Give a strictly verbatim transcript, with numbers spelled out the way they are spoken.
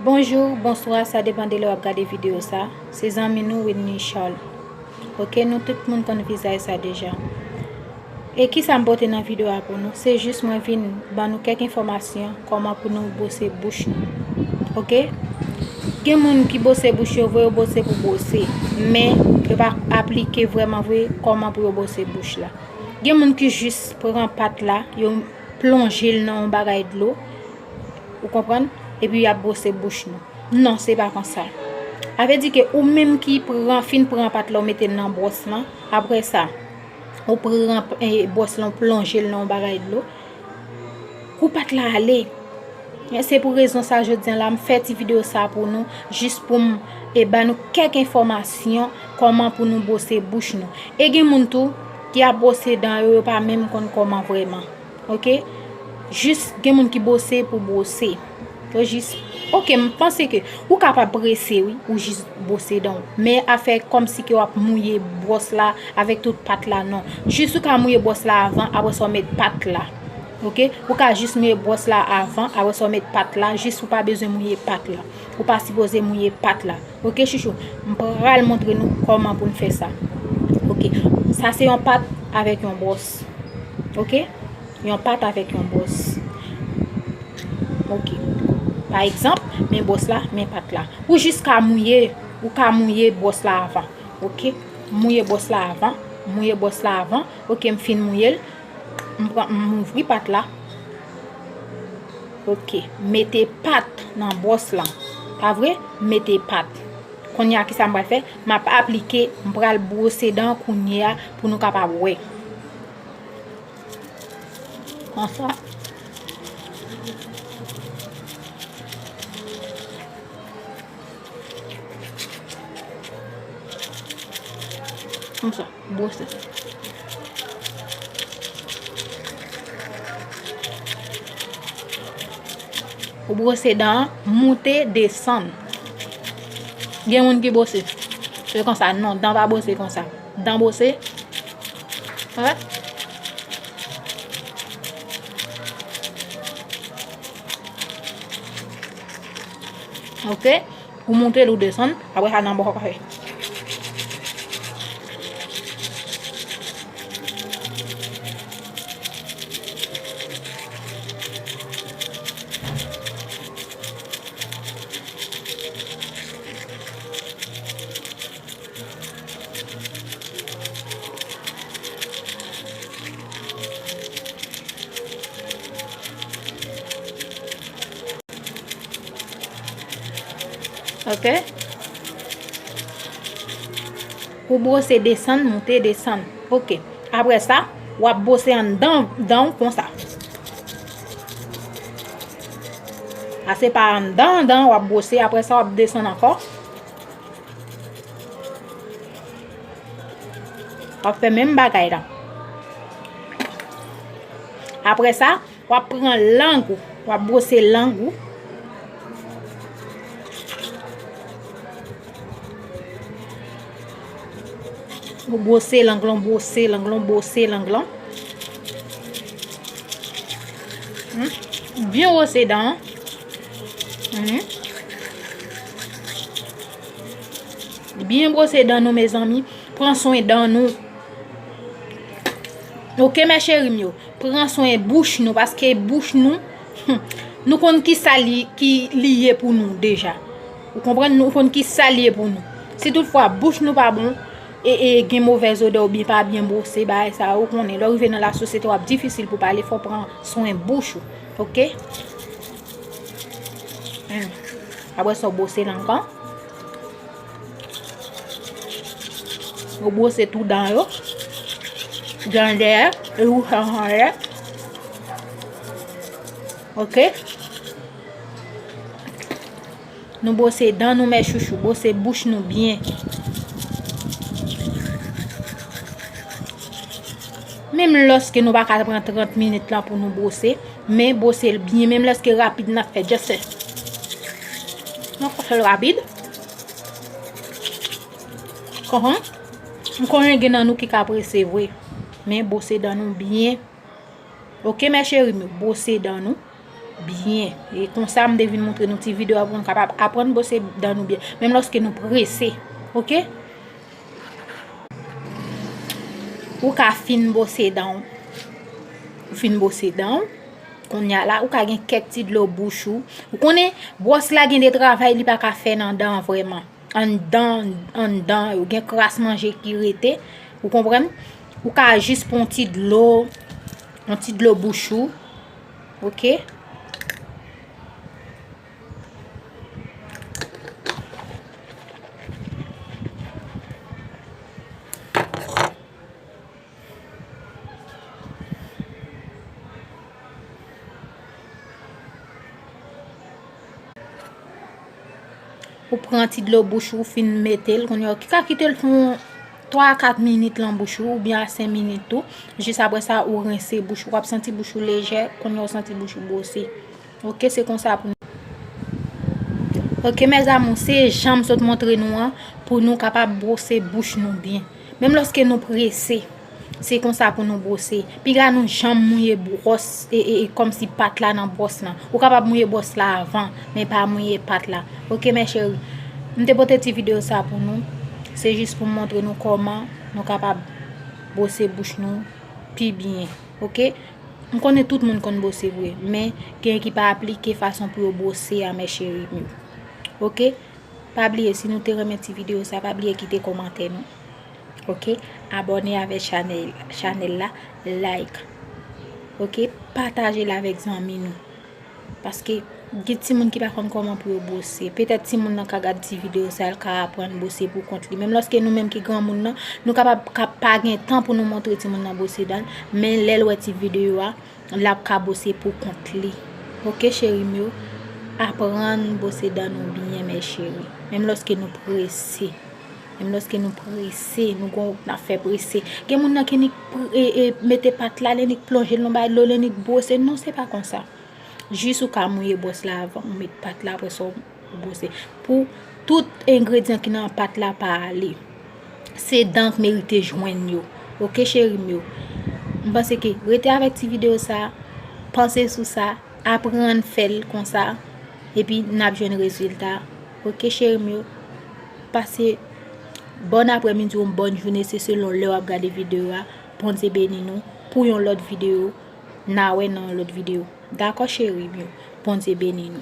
Bonjou, bonswa, sa depann de lè w ap gade videyo sa. Se zanmi nou Whitney Charles. Oke, nou tout moun konn vizaj sa deja. E kisa m pote nan videyo a pou nou? Se jis mwen vin ban nou kèk enfòmasyon kòman pou nou bwose bouch nou. Oke? Gen moun ki bwose bouch yo vre, yo bwose pou bwose, men yo pa aplike vrèman vre kòman pou yo bwose bouch la. Gen moun ki jis pran pat la, yo plonje l nan yon bagay dlo, ou konprann? Epi y ap bwose bouch nou. Non, se pa konsa. Sa vle di ke ou menm ki pran, fin pran pat la, ou mete l nan bwòs lan, apre sa, ou pran, eh, bwòs lan, ou plonje l nan yon bagay dlo, kou pat la ale. Men se pou rezon sa, jodi a la, m fè ti videyo sa pou nou, jis pou m, eh, ba nou kèk enfòmasyon kòman pou nou bwose bouch nou. E gen moun tou ki ap bwose dan yo, yo pa menm konn kòman vrèman. Oke? Jis gen moun ki bwose pou bwose. Yo jis, oke, m panse ke ou kapab prese, wi, ou jis bwose dan w. Men afè kòmsi ke w ap mouye bwòs la avèk tout pat la, non. Jis ou ka mouye bwòs la avan, apre sa w met pat la. Oke? Ou ka jis mouye bwòs la avan, apre sa w met pat la, jis ou pa bezwen mouye pat la. Ou pa sipoze mouye pat la. Oke, chouchou? M pral montre nou kòman pou n fè sa. Oke. Sa se yon pat avèk yon bwòs. Oke? Yon pat avèk yon bwòs. Oke. Pa egzanp, men bwòs la, men pat la. Ou jis ka mouye, ou ka mouye bwòs la avan. Oke? Mouye bwòs la avan, mouye bwòs la avan. Oke, m fin mouye l. M pran, m ouvri pat la. Oke, mete pat nan bwòs lan. Pa vre? Mete pat. Kounye a, kisa m pral fè? M ap aplike, m pral bwose dan kounye a pou nou kapab wè. Konsa. Konsa, bwose. Ou bwose dan an, moute, desann. Gen moun ki bwose. Se konsa, non, dan pa bwose konsa. Dan bwose. Wè. Oke. Ou moute l, ou desann, apre sa nan bò kafe. Oke. Ou bwose desann, moute, desann. Oke. Apre sa, w ap bwose anndan dan w konsa. Sa se pa anndan dan w ap bwose, apre sa w ap desann ankò. W ap fè menm bagay la. Apre sa, w ap pran lang ou, w ap bwose lang ou. Ou bwose lang lan, bwose lang lan, bwose lang lan. Hmm? Byen bwose dan an. Hmm. Byen bwose dan nou, mezanmi. Pran swen dan nou. Oke, mes chéris m yo. Pran swen bouch nou, paske bouch nou, hmm, nou konn ki sa li, ki li ye pou nou deja. Ou konprann? Nou konn ki sa li ye pou nou. Si toutfwa bouch nou pa bon, e, e gen movèz odè oubyen pa byen bwose, bagay sa, ou konnen, lè w rive nan lasosyete, w ap difisil pou pale, fò w pran swen bouch ou. Oke? Hmm. Apre sa, w bwose lang lan. Ou bwose tou dan yo. Dan dèyè, e ou fè anlè. Oke? Nou bwose dan nou, mes chouchous, bwose bouch nou byen. Menm lòske nou pa ka pran trant minit lan pou nou bwose, men bwose l byen, menm lòske rapid n ap fè, just fè. Nou fè l rapid. Konprann? M konnen gen nan nou ki ka prese vre, men bwose dan nou byen. Oke, mes chéris m yo, bwose dan nou. byen. E konsa, m te vin montre nou ti videyo a pou nou kapab aprann bwose dan nou byen. Menm lòske nou prese. Oke? Ou ka fin bwose dan w. Ou fin bwose dan w. Kounye a la, ou ka gen kèk ti dlo bouch ou. Ou konnen, bwòs la gen de travay li pa ka fè nan dan an vrèman. Anndan, anndan, ou gen kras manje ki rete. Ou konprann? Ou ka jis pran yon ti dlo, yon ti dlo bouch ou. Oke? Ou pran ti dlo bouch ou, fin mete l, kounye a, ou ka kite l fè yon twa a kat minit lan bouch ou, oubyen a senk minit tou. Jis apre sa, ou rense bouch ou. W ap santi bouch ou lejè, kounye a ou santi bouch ou bwose. Oke, se konsa pou nou. Oke, mes amours, se jan m sot montre nou an, pou nou kapab bwose bouch nou byen. Menm lòske nou prese, se konsa pou nou bwose. Piga nou janm mouye bwòs, e, e, e, kòmsi pat la nan bwòs lan. Ou kapab mouye bwòs la avan, men pa mouye pat la. Oke, mes chéris. M te pote ti videyo sa pou nou. Se jis pou m montre nou kòman nou kapab bwose bouch nou pi byen. Oke? M konnen tout moun konn bwose vre, men gen ki pa aplike fason pou yo bwose a, mes chéris m yo. Oke? Pa bliye, si nou te renmen ti videyo sa, pa bliye kite kòmantè nou. Oke? Abòne avèk chanèl, chanèl la, like. Oke? Pataje l avèk zanmi nou. Paske gen timoun ki pa konn kòman pou yo bwose. Petèt timoun nan ka gad ti videyo sa, l ka aprann bwose pou kont li. Menm lòske nou menm ki granmoun nan, nou kapab ka pa gen tan pou nou montre timoun nan bwose dan l, men lè l wè ti videyo a, l ap ka bwose pou kont li. Oke, cheri m yo? Aprann bwose dan nou byen, mes chéris. Menm lòske nou prese. Menm lòske nou prese, nou gon, n ap fè prese. Gen moun nan ki nik pr-, e, e, mete pat la, li nik plonje l nan bay dlo, li nik bwose. Non, se pa konsa. Jis ou ka mouye bwòs la avan ou met pat la, apre sa ou bwose. Pou tout engredyan ki nan pat la pa ale. Se dan k merite jwenn yo. Oke, cheri m yo? M panse ke rete avèk ti videyo sa, panse sou sa, aprann fè l konsa, epi n ap jwenn rezilta. Oke, cheri m yo? Pase bòn aprèmidi ou bòn jounen, se selon lè w ap gade videyo a. Bondye beni nou. Pou yon lòt videyo, n a wè nan yon lòt videyo. Dakò, cheri m yo? Bondye beni nou.